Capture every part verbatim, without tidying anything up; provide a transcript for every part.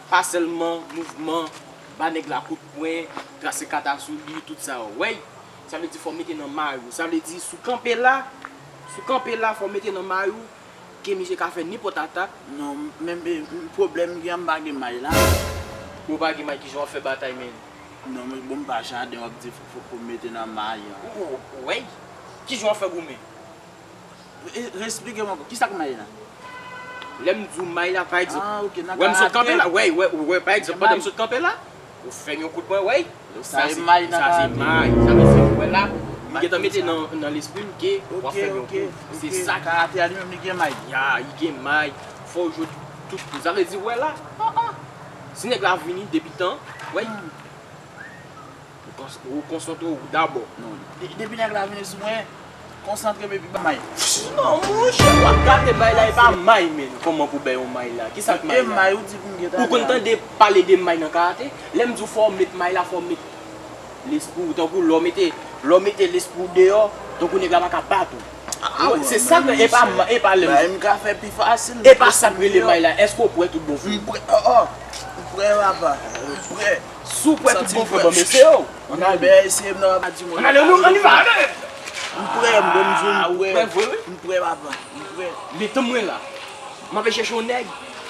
Pa sèlman mouvman, ba nèg la kout pwen, trase kata sou li, tout sa yo. Wèy, sa vle di fò w mete nan may ou. Sa vle di si w kanpe la, si w kanpe la, fò w mete nan may ou, ke misye ka fè nenpòt atak. Non, men, men, pwoblèm m gen, m pa gen may la. Ou pa gen may, kijan w ap fè batay, men? Non, men bon, m pa jaden, w ap di fò, fò, fò m mete nan may an. Ou, ou, wèy, kijan w ap fè goumen? E, esplike m ankò, kisa k may la? Lè m di w may la, pa egzanp, Ah, ok, nan wè m sot kanpe karate. La, wè, wè, wè, pa egzanp, Se pandan may. M sot kanpe la, ou fè m yon kout pwen, wè. Sa Sa e se, may nan sa se karate. May. Sa vle di, wè la, m gentan mete nan, nan lespri m ke w ap Ok, fè m yon ok, kou. Se ok. Sa k Karate a li menm, li gen may. Ya, li gen may. Fò w jwe tout kou. Sa vle di, wè la, ah, ah. Si nèg la vini depi tan, wè. Hmm. Ou kons-, ou konsantre w dabò. Non, de-, depi nèg la vini sou mwen, konsantre m epi ba may. Non, monchè, w ap gate may la, e pa may, men. Kòman pou bay yon may la? Kisa k may la? E may ou di pou m gentan Ou konn la. Tande pale de may nan karate? Lè m di w fò w met may la, fò w met lespri w, tankou lè w mete, lè w mete lespri w deyò, tankou nèg la pa ka bat ou. Ah, Ou wè, se sa, men, e pa, monchè. Ma-, e pa lè m Bay m ka fè pi fasil. E pa sa k rele may la. Èske w prè tout bon vre? M prè, oh, oh. M prè, papa. M prè. Si w prè tout bon vre, ban m eseye w. Ann ale. Ben, eseye m nan, pa di mwen. Ann ale, nou, ann ale. M prè, m bon, m di w, m prè. Ah, ou prè vre, wi? M prè, papa. M prè. Metan mwen la. M ape chèche yon nèg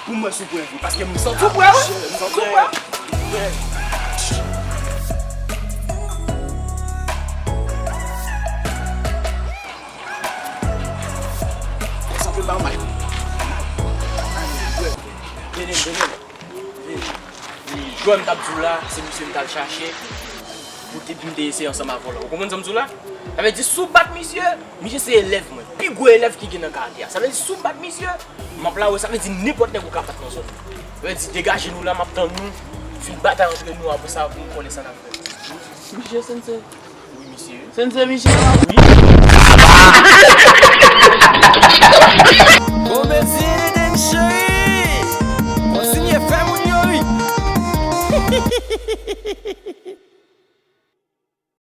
pou m wè si w prè vre. Paske m santi w prè, wi. M santi w prè. M prè. Sa fè pa mal. Vini, vini. Vini. Jwè m t ap di w la, se misye m t al chache pou te, pou m te eseye ansanm avè w la. Ou konprann sa m di w la? Sa vle di, si w bat misye, misye se elèv mwen. Pi gwo elèv ki gen nan karate a. Sa vle di, si w bat misye, m ap la wè, sa vle di nenpòt nèg ou ka bat nan zòn nan. Sa vle di, degaje nou la, m ap tann nou. Fin batay antre nou, apre sa, pou nou konnen sa n ap fè. Misye Sensei. Wi, misye. Sensei Michel. Wi.